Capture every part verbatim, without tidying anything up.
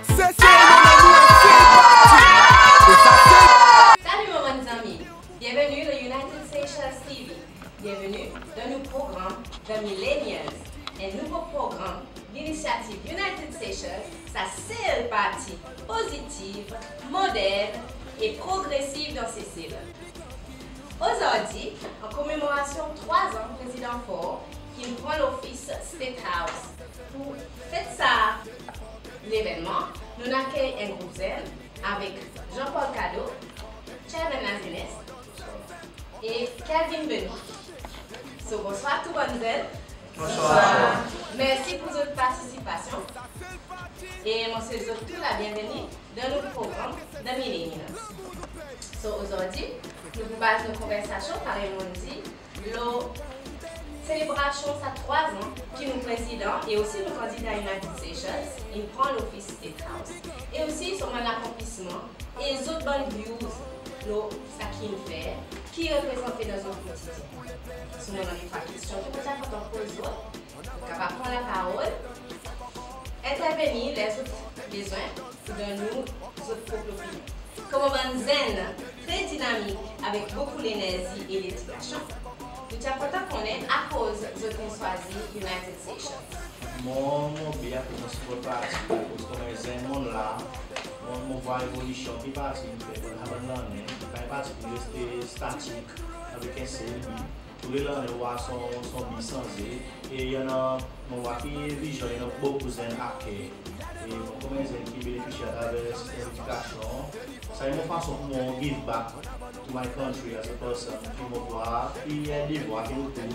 Sesel, mon lanmour, se pati. E sa se... Salut mon bann zanmi. Byenveni lo United Seychelles T V. Byenveni dan nou progranm The Millennials, en nouvo progranm linisyativ United Seychelles, sa sel parti pozitiv, modern e progresiv dan Sesel. Ozordi, an komemorasyon trwa an Prezidan Faure ki'n pran lofis State House. Pour fet sa levennman, nou'n akey en group zenn avek Jean-Paul Cadeau, Chairman Lazenes, e Kelvin Benoît. So, bonswar tou bann zenn. Bonswar. Mersi pour zot partisipasyon. E mon swet zot tou labyenveni dan nou progranm The Millennials. So, ozordi, nou pou baz nou konversasyon, parey mon'n dir, lo selebrasyon sa trwa an ki nou Prezidan e osi nou kandida United Seychelles in pran lofis State House. E osi son bann lakonplisman e zot bann views lo sa ki in fer, ki reprezante dan zot kotidyen. So, mon annan trwa kestyon ki mon ti a kontan poz zot. Zot kapab pran laparol, entervenir ler zot bezwen, pour donn nou zot prop lopinyon. Koman bann zenn tre dinamik avek bokou lenerzi e ledikasyon, nou ti a kontan konnen akoz zot in swazir United Seychelles. Mwan, mon be akoz mon siport parti, akoz koman en zenn mon'n la, mon, mon vwar evolisyon ki parti in fer pandan sa bann lannen. Pa en parti ki reste statik avek en sel bi. Tou le lannen ou war son, son bi sanze. E i annan, mon war ki vizyon i annan bokou zenn aker. E mwan, koman en zenn ki benefisye atraver sistenm ledikasyon, sa i mon fason pour mwan give back to my country as a person, ki mon war ki en devwar ki nou tou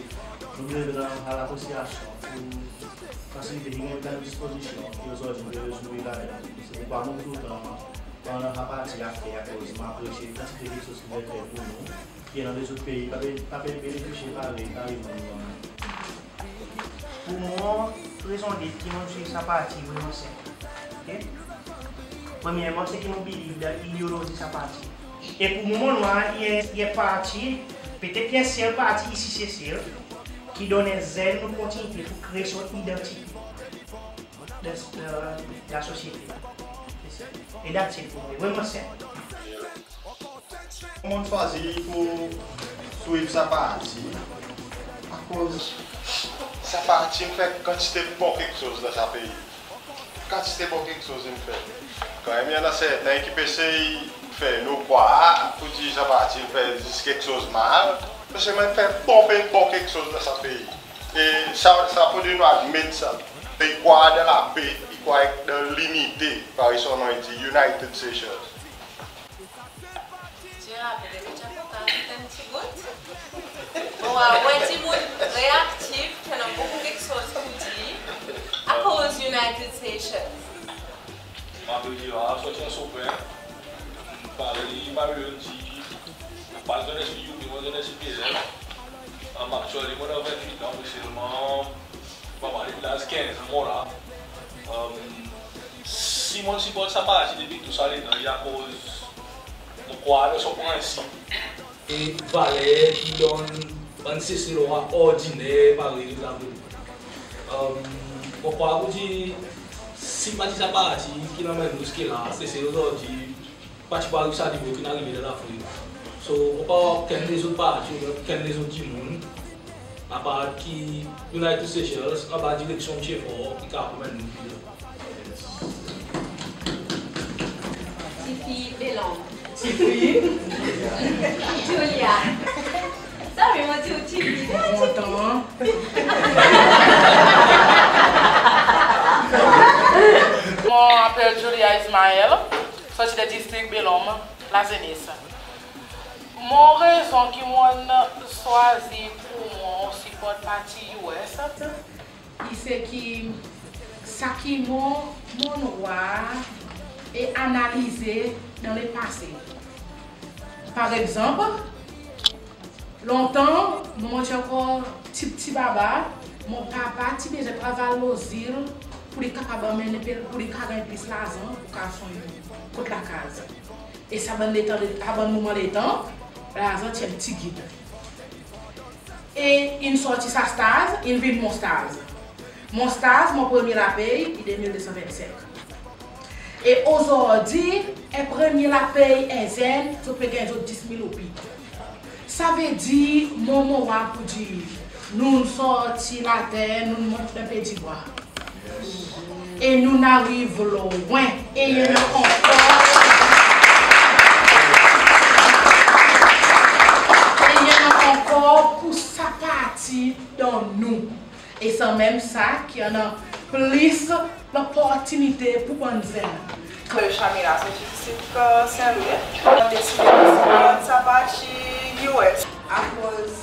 nou bezwen annan lapresyasyon pour fasilite ki nou ganny met a nou dispozisyon, ki ozordi nou pe zouir ladan. Se poukwa mon toultan annan sa parti aker, akoz mon apresye kantite keksoz ki zot fer pour nou, ki annan lezot pei pa pe, pa pe benefisye parey, parey nou. Pour mwan, rezon de ki mon swiv sa parti vreman senp. Ok? Premyerman, se ki mon believe dan ideolozi sa parti. E pour mwan, mon war i en, i en parti, petet i en sel parti isi Sesel, ki donn en zenn nou kontinite pour kree son idantite dan, dan, dan sosyete. E that's it pour mwan. Vreman senp. Mon swazir pour swiv sa parti akoz sa parti in fer kantite bon keksoz dan sa pei. Kantite bon keksoz in fer. Kanmenm i annan serten ki pe esey fer nou krwar pour dir sa parti in fer zis keksoz mal, me selman in fer bon pe, bon keksoz dan sa pei. E sa, sa pour dir nou admet sa. E i krwar dan lape, i krwar dan linite, parey son non i dir, United Seychelles. Ti rapel, ti a kontan azout en pti bout. Bon, ou a war dimoun reaktif, ki annan bokou keksoz pour dir, akoz United Seychelles. Mon apel Gérard, sorti Anse Aux Pins. Parey, parey Babylone dir, mon pa zanmen ti U P, mon zanmen ti P L F. Am, actually mon dan vennwit an, me selman mon pa pare de laz kenz an mon la. Am, si mon siport sa parti depi tou sa letan, i akoz mon krwar dan son prensip. E valer ki donn bann Seselwa ordiner parey zot lavi. Am, mon krwar pour dir, si pa ti sa parti ki'n anmenn nou ziska la, Sesel ozordi pa ti pou ariv sa nivo ki'n arive dan Lafrik. So, mon pa war okenn lezot parti, okenn lezot dimoun, apard ki United Seychelles, anba direksyon Msye Faure, ki kapab anmenn nou pli lwen. Tifi Belonm. Tifi? Julia. Sorry, mon dir ou Tifi. Kontan. Mon apel Julia Ismaël, sorti dan distrik Belonm, Lazenes. Mon rezon ki mon'n swazir pour mon siport parti U S, i se ki sa ki mon, mon'n war e analize dan lepase. Par egzanp, lontan, mwan mon ti ankor pti, pti baba, mon papa ti bezwen travay lo zil pour li kapab anmenn, pour li kapab ganny plis larzan pour kar son, kot lakaz. E sa bann letan, sa bann moman letan, larzan ti en pti gid. E in sorti sa staz, in vin mon staz. Mon staz, mon premye lapey, i de mil de san vennsenk. E ozordi, en premye lapey en zenn, zot pe ganny zot dis mil roupi. Savedir, mwan mon war poudir, nou'n sorti later, nou'n mont en pe dibwa. E nou'n ariv lwen. E i annan ankor, e i annan ankor pour sa parti dan nou. E sanmenm sa ki annan plis loportinite pour bann zenn. Shamila, soti distrik Saint Louis. Mon deside pour pran sa parti U S. Akoz,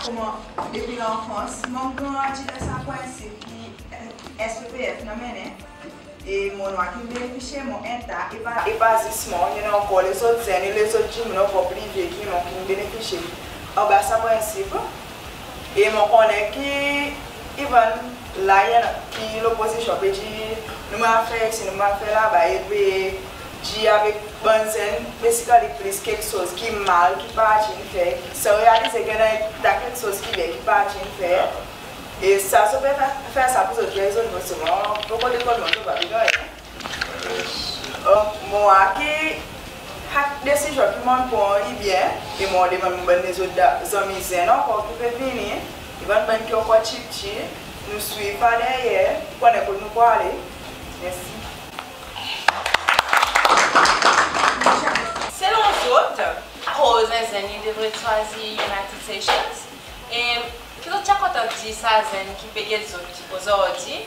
konman, depi lanfans, mon grandi dan sa prensip ki, e, S P P F in anmennen. E mon war ki'n benefisye mwan en ta, e pa, e pa zis mwan, i annan ankor lezot zenn, e lezot dimoun ankor pli vye ki mwan ki'n benefisye anba sa prensip. E mon konnen ki even la, i annan ki lopozisyon pe dir, nou mannyer fer isi, nou mannyer fer laba, e pe dir avek bann zenn, basically plis keksoz ki mal ki parti in fer, san realize ki i annan en ta keksoz ki byen ki parti in fer. E sa, zot pe fer, fer sa pour zot rezon, selman, pour kote kot mwan, zot pa pe ganny. E, mon war ki sak desizyon ki mon'n pran i byen, e mon demann mon bann lezot da-, zanmi zenn ankor ki pe vini, e bann, bann ki ankor ptipti, nou swiv par deryer, konnen kot nou pou ale. Mersi. Selon zot, akoz en zenn i devret swazir United Seychelles? E ki zot ti a kontan dir sa zenn ki pe get zot ozordi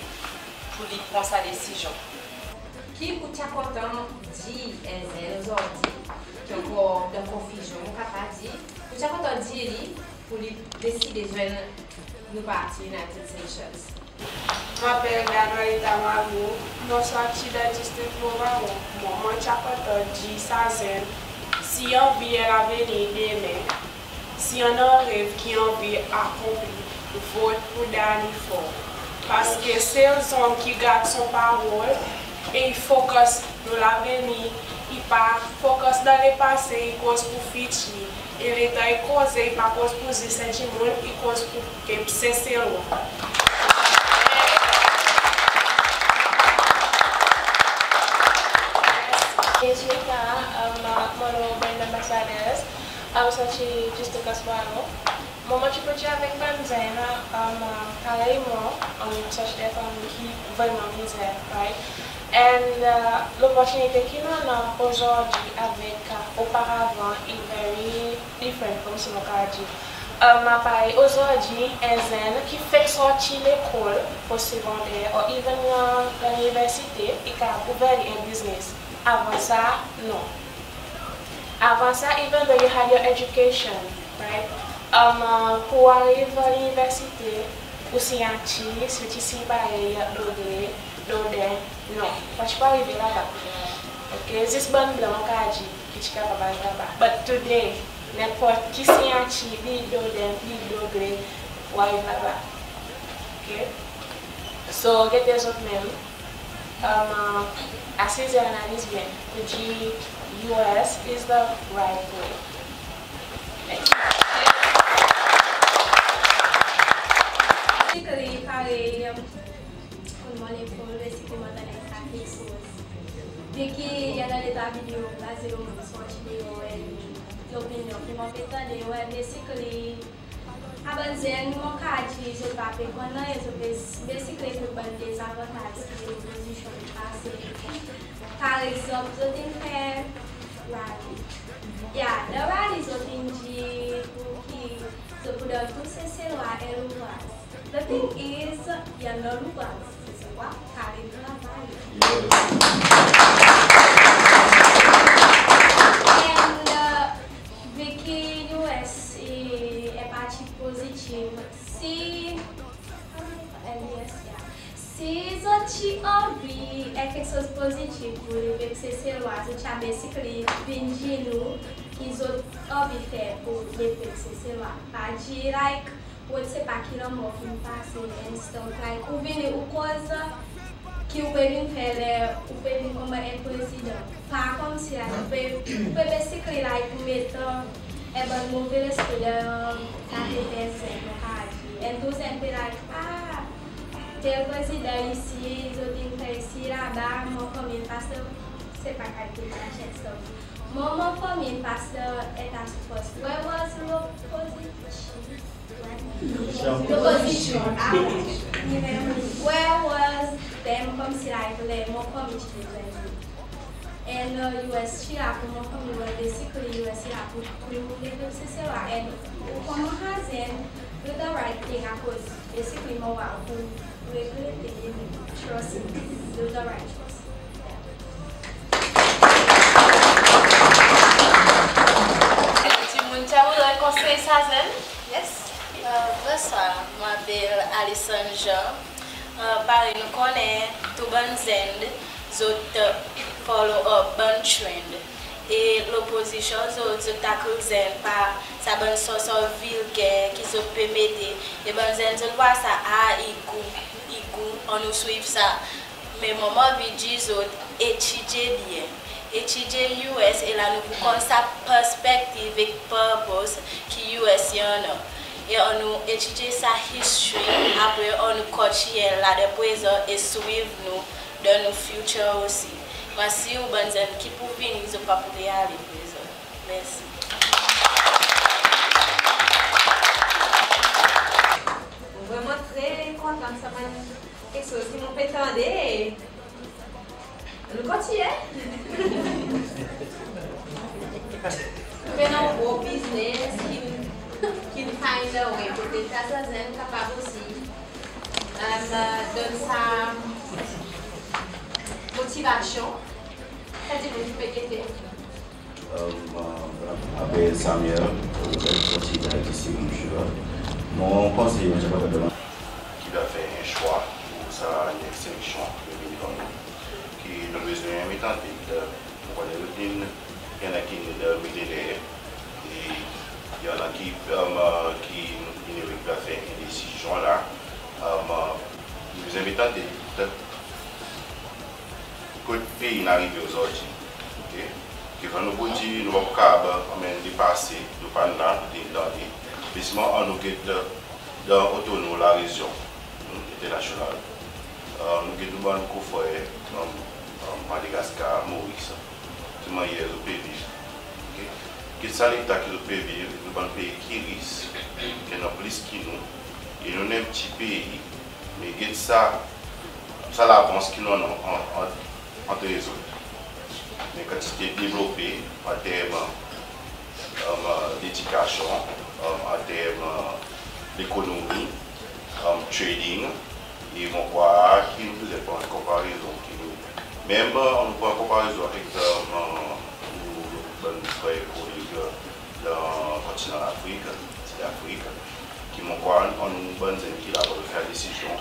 pour li pran sa desizyon? Ki ou ti a kontan dir en zenn ozordi ki ankor dan konfizyon, mon kapab dir, ou ti a kontan dir li pour li deside zwenn nou parti United Seychelles? Mon apel Gabrielita Magou, mon sorti dan distrik Mont Varan. Mon, mon ti a kontan dir sa zenn, si i anvi en lavenir demen, si i annan rev ki i anvi akonpli, vot pour Danny Faure. Parski se zonm ki gard son parol e i focus lo lavenir, i pa focus dan lepase, i koz pour fitir. E letan i koze, i pa koz pour zis en dimoun, i koz pour pep Seselwa. Mersi. Mersi, Jessica. Mon non Brenda Ambassadeurs. Mon sorti distrik Anse Boileau. Mon, mon ti pou dir avek bann zenn, parey mwan, mon sorti dan en fanmir ki vreman mizer, right? And, e, loportinite ki nou annan ozordi avek, e, oparavan i very different, konmsi mon kapab dir. E, parey ozordi, en zenn ki fek sorti lekol, post segonder, or even, e, dan liniversite, i kapab ouver li en biznes. Avan sa, non. Avan sa, even though you had your education, right? E, pour ou ariv liniversite, ou siyatir, si ou ti siny parey Dogley, Doden, non, ou pa ti pou arive laba. Ok, zis bann blan, mon kapab dir, ki ti kapab ariv laba. But today, nenport ki siyatir, be it Doden, be it Dogley, ou ariv laba. Ok? So, gete zot menm, e, asize, analiz byen, pour dir U S is the right way. Thank you. Basically, parey, e, konman lepol, basically, mon tann sa keksoz. Vi ki i annan leta video, baze lo moun sorti deor, e lopinyon ki mon pe tande, well, basically, a bann zenn, mon kapab dir, zot pa pe konn nanryen, zot pe, basically, ekout bann dezavantaz ki lopozisyon pe pase. Par egzanp, zot in fer rally. Ya, dan rally zot in dir pour ki zot pou donn tou Seselwa en louvraz. The thing is, i annan louvraz. Seselwa pa le travay. And, e, vi ki U S i en parti pozitiv, si, e, yes, yeah. Si zot ti anvi en keksoz pozitiv pour lepep Seselwa, zot ti a basically vin dir nou ki zot anvi fer pour lepep Seselwa. Pa dir, like, rod sepa ki lanmor ki'n pase, and stuff, like, ou vini, ou koz ki ou pe vin fer ler ou pe vin konman en prezidan. Pa konmsi, like, ou pe, ou pe basically, like, ou met, e, en bann move lespri dan latet zenn, mon kapab dir. And tou zenn pe like, a, tel prezidan isi, zot in fer isi, laba, mon konbyen, paske Se pa kalite manager, so. Mon, mon fanmir pas dan en task force. Where was l'opposition? L'opposition. Ah. Where was them? Konmsi like, le, mon fanmir ti bezwen. And, uh, U S ti la pour mon fanmir, well, basically, U S ti la pour, pour leve Sesel la. And pour mon cousin, do the right thing, akoz basically mon war pour regrete, trust, do the right trust. Dimoun ti a vle konsey sa zenn? Yes. Euh, bonswar, mon apel Alison Jean. Euh, parey nou konnen, tou bann zenn, zot, euh, follow up bann trend. E lopozisyon, zot, zot tackle zenn par sa bann sort of vilgè ki zot pe mete. E bann zenn, zot war sa, a, i gou, i gou, annou swiv sa. Me mwan, mon anvi dir zot, etidye byen. Etidye U S, e la nou pou konn sa perspective ek purpose ki U S i annan. E annou etidye sa history, apre annou kotiny ladan prezan e swiv nou dan nou future osi. Mon asir ou bann zenn ki pou vini, zot pa pou ale prezan. Mersi. Mon vreman tre kontan sa bann keksoz ki mon pe tande. Nou kontinyen. Pe annan gro biznes ki, ki find a way pour ke sa zenn kapab osi, euh, donn sa motivasyon. Sa dimoun ki pe gete. Euh, mon apel Samuel Robert, sorti dan Haiti Civil Insurance. Mon konsey, mon ti a kontan demann ki va fer en swa pour sa next eleksyon ki vini, konman ki nou bezwen met an tet, euh, nou konnen nou vin, i annan ki dan millennial, e i annan ki, euh, ki, ki va fer en desizyon la, euh, nou bezwen met an tet kot pei in arive ozordi. Oke? Ki fer nou pou dir nou pa pou kapab anmenn lepase, nou pa'n la, nou ti dan li. Me selman annou get dan otour nou larezyon, hmm, enternasyonal. Euh, nou get nou bann konfrer, euh, euh, Madagascar, Moris, ki mannyer zot pe viv. Oke? Get sa leta ki zot pe viv, nou bann pei ki ris, ki annan plis ki nou, e nou, nou en pti pei, me get sa, sa lavans ki nou annan an, an, ant zot. Me kantite devlope an term, euh, ledikasyon, euh, an term, euh, lekonomi, euh, trading, e mon krwar ki nou bezwen pran konparezon ki nou, menm, euh, nou pran konparezon avek, euh, nou bann frer koleg dan kontinan Lafrik, Sid Afrik, ki mon krwar annou bann zenn ki la pou fer desizyon,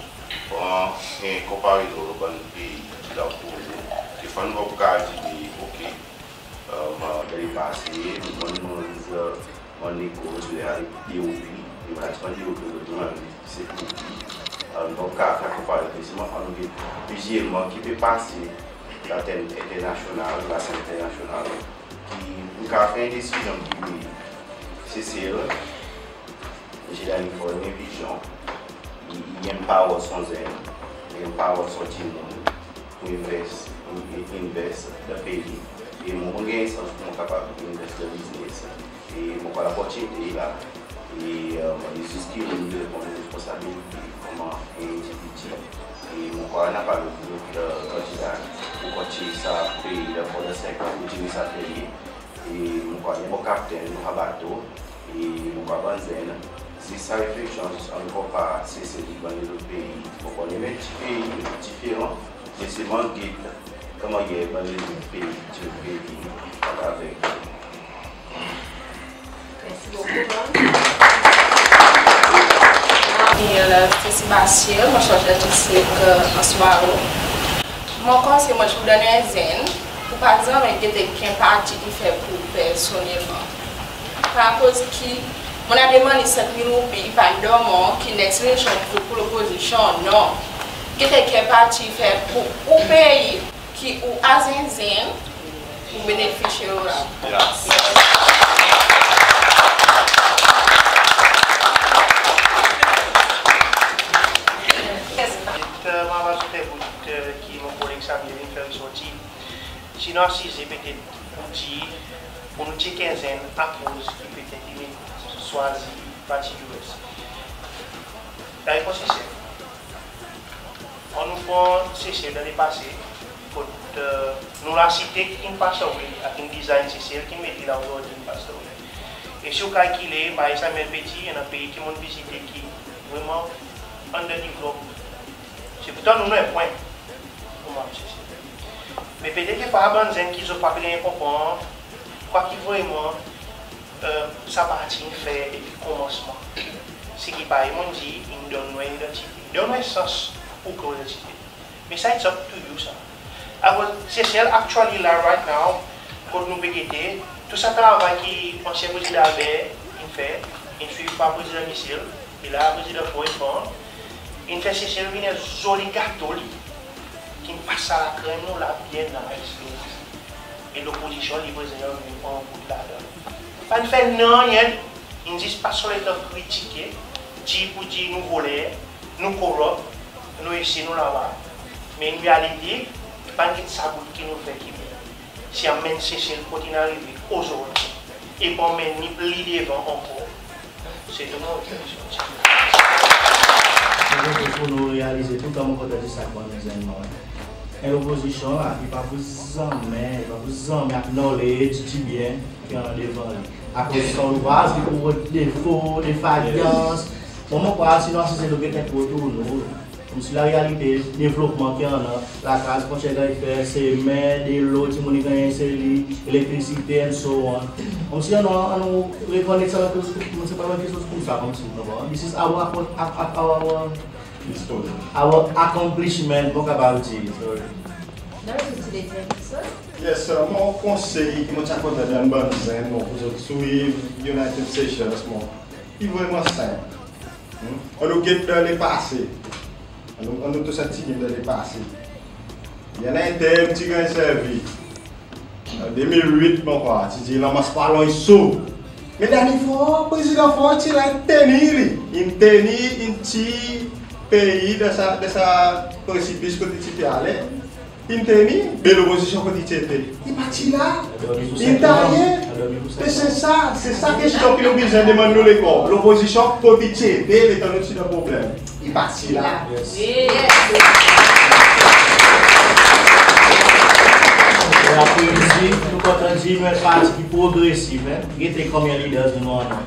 pran en konparezon lo bann pei ki la otour nou, ki fer nou pou kapab dir, oke, euh, dan lepase, nou bann manz, euh, bann lekoz, nou al dewopi, nou al pran dewopi, nou al sekirite, euh, nou pa kapab fer konparezon, selman annou get plizyer eleman ki pe pase, laten enternasyonal, lasen enternasyonal, ki nou kapab fer en desizyon ki Sesel, Msye Danny Faure i annan vizyon, i, i empower son zenn, i empower son dimoun pour invest, pour invest dan pei. E mwan, mon ganny sans pour mon kapab invest dan biznes. E mon krwar loportinite i la. E, euh, i zis ki nou, nou bezwen pran nou responsabilite konman en endividi. E mon krwar napa lezot, euh, kandida pour kontinyen sa pei dan pandan senk an, kontinyen sa pei. E mon krwar nou bon kaptenn, nou bon bato, e mon krwar bann zenn, zis sa refleksyon, zis annou konpar Sesel avek bann lezot pei. Mon konnen nou en pti pei diferan, me selman get ki mannyer bann lezot pei, pti pei, avek. Mersi bokou, Don. Mwan, Tracy Bastien, mon sarz distrik, euh, Anse Barreau. Mon konsey mon ti pou donn en zenn, pour pa zanmen gete ki en parti i fer pour ou personnelman. Akoz ki mon a demann li senk mil roupi, i pa'n donn mwan, ki next eleksyon pour, pour lopozisyon, non. Gete ki en parti i fer pour ou pei, ki ou a zenn zenn, pour benefisye lo la. Yes. Mon ava azout en bout ki mon koleg Samuel in fer resorti. Si nou asize petet pour dir, pour nou tir en zenn akoz ki petet i swazir parti US. La repons i senp. Annou pran Sesel dan lepase, kot, e, nou lasite ki'n pass away, avek design Sesel ki met li la ozordi in pass away. E si ou kalkile, parey Samuel pe dir, i annan pei ki mon'n vizite ki vreman underdeveloped. Se pourtan nou, nou en pwen, konman Sesel. Me petet ki par bann zenn ki zot pa pe ganny konpran kwa ki vreman, e, sa parti in fer depi konmansman. Se ki parey mon'n dir, in donn nou en idantite, in donn nou en sans pour kree idantite. Me sa, it's up to you sa. Akoz Sesel actually la right now, kot nou pe gete, tou sa travay ki ansyen Prezidan Albert in fer, in swiv par Prezidan Michel, e la Prezidan Faure in pran, in fer Sesel vin en zoli gato li, ki'n pas sa lakrenm nou la byen nice. E lopozisyon li prezan in pran bout ladan. Pa'n fer nanryen, in zis pas son letan kritike, dir pour dir nou voler, nou korop, nou isi, nou laba. Me an realite, pa'n get sa bout ki nou fer ki byen. Si anmenn Sesel kot in arive ozordi, e pou anmenn li pli devan ankor. Se tou mon refleksyon. Pour nou realize toultan, mon kontan dir sa, bann zenn, en lopozisyon la, i pa pou zanmen, i pa pou zanmen acknowledge dibyen ki annan devan li. Akoz son louvraz, li pou rod defo, defayans. Mwan, mon krwar si nou asize, nou gete en kote nou, konmsi larealite devlopman ki annan, lakaz, frontier ganny fer, semen, delo, dimoun i ganny enstale, elektrisite, and so on. Konmsi annou, annou rekonnet sa, mon se pa, keksoz koumsa, konmsi, konpran? This is our, our, our, our accomplishment, mon kapab dir. Sorry. Yes, sir. Mon konsey ki mon ti a kontan donn bann zenn, mon, pour zot swiv United Seychelles, mon, i vreman senp. Hmm? Annou get dan lepase. Annou, annou tou sa ti get dan lepase. I annan en term ti ganny servi. An de mil wit, mon krwar, ti dir lanmans pa lwen so. Me Danny Faure, Prezidan Faure ti la, in tenir li. In tenir, in tir pei dan sa, dan sa presipis kot i ti pe ale. In tenir, be lopozisyon kot i ti ete? I pa ti la. In taye. E se sa, se sa kestyon ki nou bezwen demann nou lekor. Lopozisyon kot i ti ete letan nou ti dan problenm? I pa ti la. Yes. E apre isi, nou kontan dir nou en parti ki progresiv, en. Gete konbyen leaders nou annan.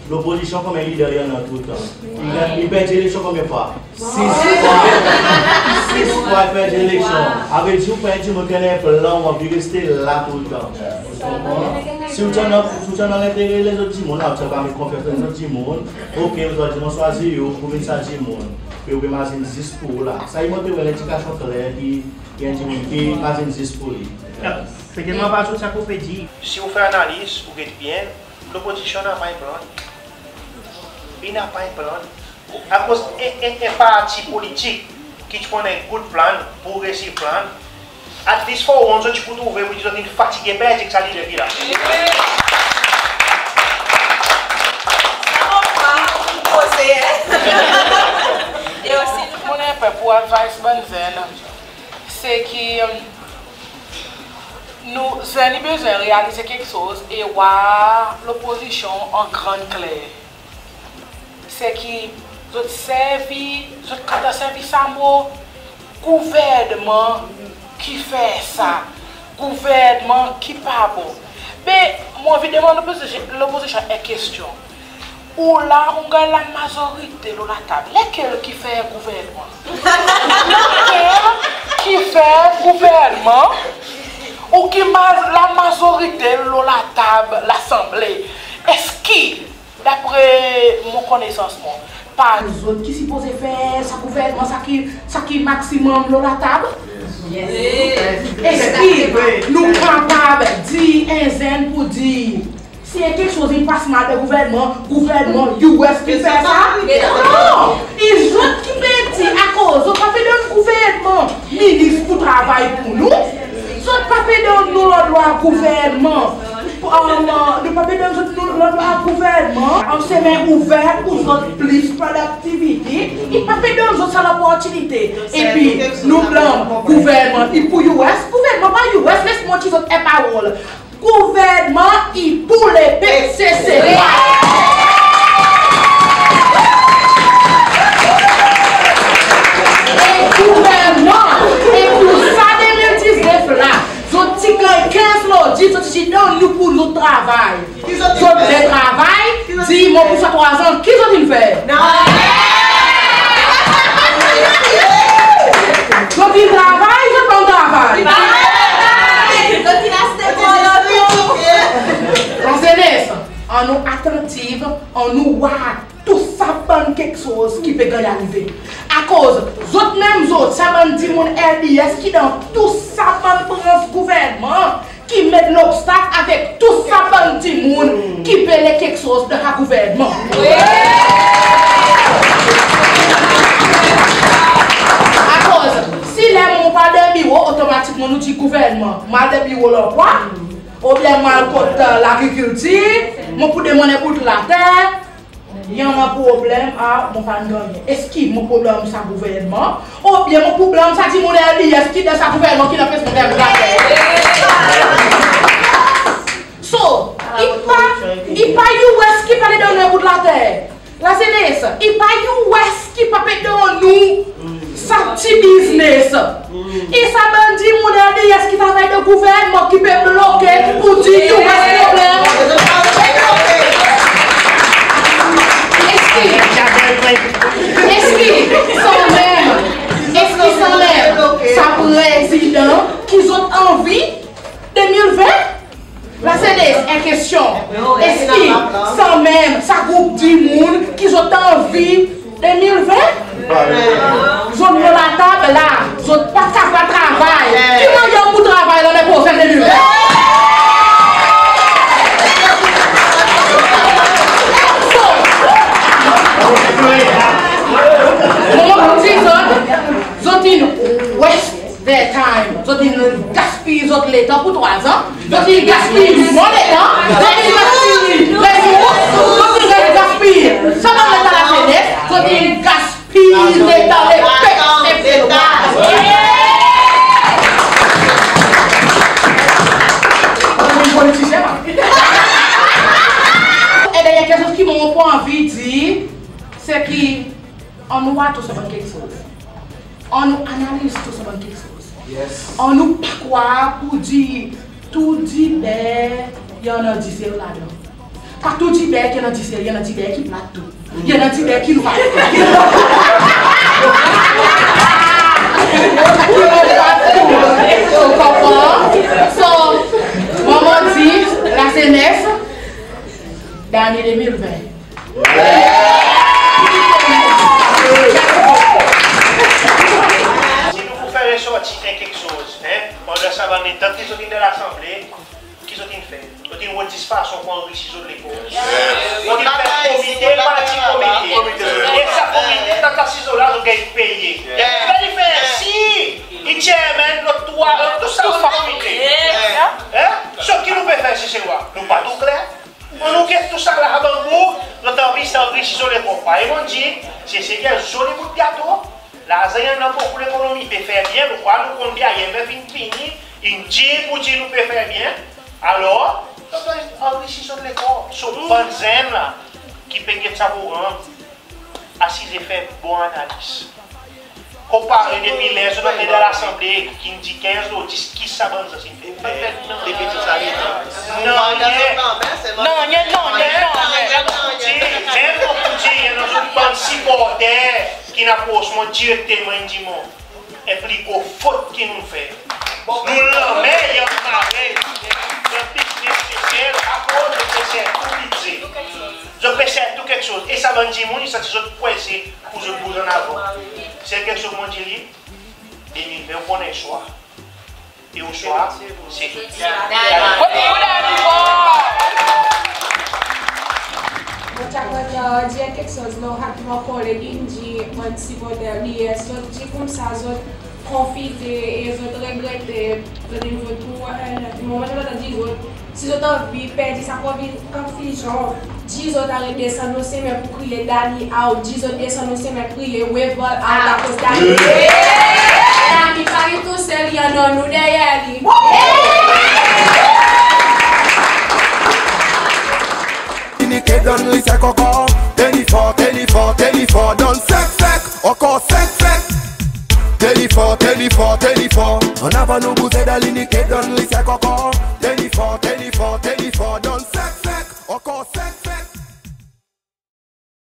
Lopozisyon konbyen leader i annan toultan? I ganny, i perdi eleksyon konbyen fwa? Sis fwa. Sis fwa i perdi eleksyon. Savedir ou pa en dimoun ki annan en plan, ou anvi reste la toultan. Ou konpran? Si ou ti annan, si ou ti annan lentere lezot dimoun la, ou ti ava met konfyans dan lezot dimoun. Oke, ozordi mon swazir ou pour vin sa dimoun. Pe ou pe mazin zis pour ou la. Sa i montre ou en lendikasyon kler ki, ki en dimoun ki mazin zis pour li. Setelman pa zot sa ki ou pe dir. Si ou fer analiz, ou get byen, lopozisyon napa en plan. I napa en plan. Akoz en, en, en parti politik ki ti pou annan en good plan, progressive plan, at least for once zot ti pou trouve, pour dir zot in fatige perdi ek sa lider ki la. Sa mon krwar, ou poze, en. E osi, mon en pe pour advice bann zenn, se ki, nou, zenn i bezwen realize keksoz e war lopozisyon an gran kler. Se ki zot servi, zot kontan servi sa mo, gouvernman ki fer sa, gouvernman ki pa bon. Be mon anvi demann lopozisyon, lopozisyon en kestyon. Ou la, ou ganny lamazorite lo latab. Lekel ki fer gouvernman? Lekel ki fer gouvernman? Ou ki maz-, lamazorite lo latab Lasanble. Eski, dapre mon konnesans mwan, pa zot ki sipoze fer sa gouvernman, sa ki, sa ki maksimonm lo latab? Yes. Eski nou kapab dir en zenn pour dir, si en keksoz i pas mal dan gouvernman, gouvernman US ki fer sa? Non! I zot ki pe dir, akoz zot pa pe donn gouvernman minis pour travay pour nou. Zot pa pe donn nou lodwa gouvernman. Pour, e, nou pa pe donn zot nou lodwa gouvernman, e, semen ouver pour zot plis prodaktivite. I pa pe donn zot sa loportinite. Epi nou blanm gouvernman, i pour US, gouvernman pa US, les mwan dir Gouvernman i pour lepep Seselwa. E gouvernman, e pour sa de mil diznef la, zot ti ganny kenz lord, zot ti dir nou pour nou travay. Zot pe travay, dir mon pour sa trwa an, ki zot in fer? Zot in travay, zot pa'n travay? Lazenes, annou atantiv, annou war tou sa bann keksoz ki pe ganny arive. Akoz zot menm zot, sa bann dimoun L D S ki dan tou sa bann brans gouvernman, ki met lobstak avek tou sa bann dimoun ki pe le keksoz dan sa gouvernman. Akoz si ler mon pa dan biro, otomatikman nou dir gouvernman, mon al dan biro lanplwa, oubyen mon al kot, e, lagrikiltir, mon pour demann en bout later, i annan problenm, a, mon pa'n gannyen. Eski mon problenm sa gouvernman, oubyen mon problenm sa dimoun L D S ki dan sa gouvernman ki'n anpes mon ganny later? So, i pa, i pa U S ki pe donn nou en bout later. Lazenes, i pa U S ki pa pe donn nou sa pti biznes. E sa bann dimoun L D S ki travay dan gouvernman ki pe bloke pour dir U S problenm. Eski, eski sanmenm, eski sanmenm sa prezidan ki zot anvi de mil ven? Lazenes, en kestyon. Eski sanmenm sa group dimoun ki zot anvi de mil ven? Zot lo latab la, zot pa kapab travay. Ki mannyer pour travay lannen prosenn de mil ven? So, mon pour dir zot, zot in waste their time. Zot in gaspiy zot letan pour trwa an. Zot in gaspiy mon letan. Zot in gaspiy letan. Zot in gaspiy sa bann letan lazenes. Zot in gaspiy letan lepep Seselwa. Politisyen, man. E dernyen keksoz ki mon pour anvi dir, se ki annou war tou sa bann keksoz. Annou analiz tou sa bann keksoz. Annou pa krwar pour dir tou diber i annan disel ladan. Pa tou diber ki annan disel, i annan diber ki plat tou. I annan diber ki lwar. Ou konpran? So, mon pour dir lazenes, dan ane de mil ven, si nou pour fer resorti en keksoz, en, pandan sa bann letan ki zot in dan Lasanble, ki zot in fer? Zot in rod zis fason pour anrisi zot lekor. Zot in fer komite par ti komite. E sa komite, tan sa sizo la, zot ganny peye. Zot ganny fer si i chairman, lot trwa, lot tou sa bann komite. En? So ki nou pe fer si se wa? Nou pa tou kler? Annou get tousala sa bann boug, zot anvi anrisi zot lekor. Parey mon'n dir, se, se en zoli bout gato. Larzan i annan bokou, lekonomi pe fer byen, nou krwar nou konn byen, I M F in vini, in dir pour dir nou pe fer byen. Alor, zot anrisi zot lekor. So, bann zenn la ki pe get sa progranm, asize fer bon analiz. Konpare depi ler zot antre dan Lasanble, ki'n dir kenz lo dis, ki sa bann zot in fer? Depi tou sa letan. Nanryen. Nanryen, nanryen, nanryen. Menm mon pour dir, i annan zot bann siporter ki'n apros mwan direkteman, in dir mwan, en pli gro fot ki nou'n fer, nou lanmer i anmare dan biznes Sesel akoz zot pe ser tou bidze. Zot pe ser tou keksoz. E sa bann dimoun i santi zot prese pour zot bouz an avan. Sel keksoz mon dir li, de mil ven ou pran en swa. E ou swa, se zot. Mon ti a kontan dir keksoz lo sa ki mon koleg in dir, bann siporter L D S, zot dir koumsa zot konfize e zot regrete zot in vot pour, e, moman zot anvi dir zot, si zot anvi perdi sa konfi-, konfizyon, dir zot aret desann lo semen pour kriye Dani out, dir zot desann lo semen kriye Wavel out akoz Dani. Dani pa li tousel, i annan nou deryer li. Wi! Donn li sa ankor. Tenir for, tenir for, tenir for. Donn sek, sek. Ankor sek, sek. Tenir for, tenir for, tenir for. An avan nou bouze dan linite. Donn li sa ankor. Tenir for, tenir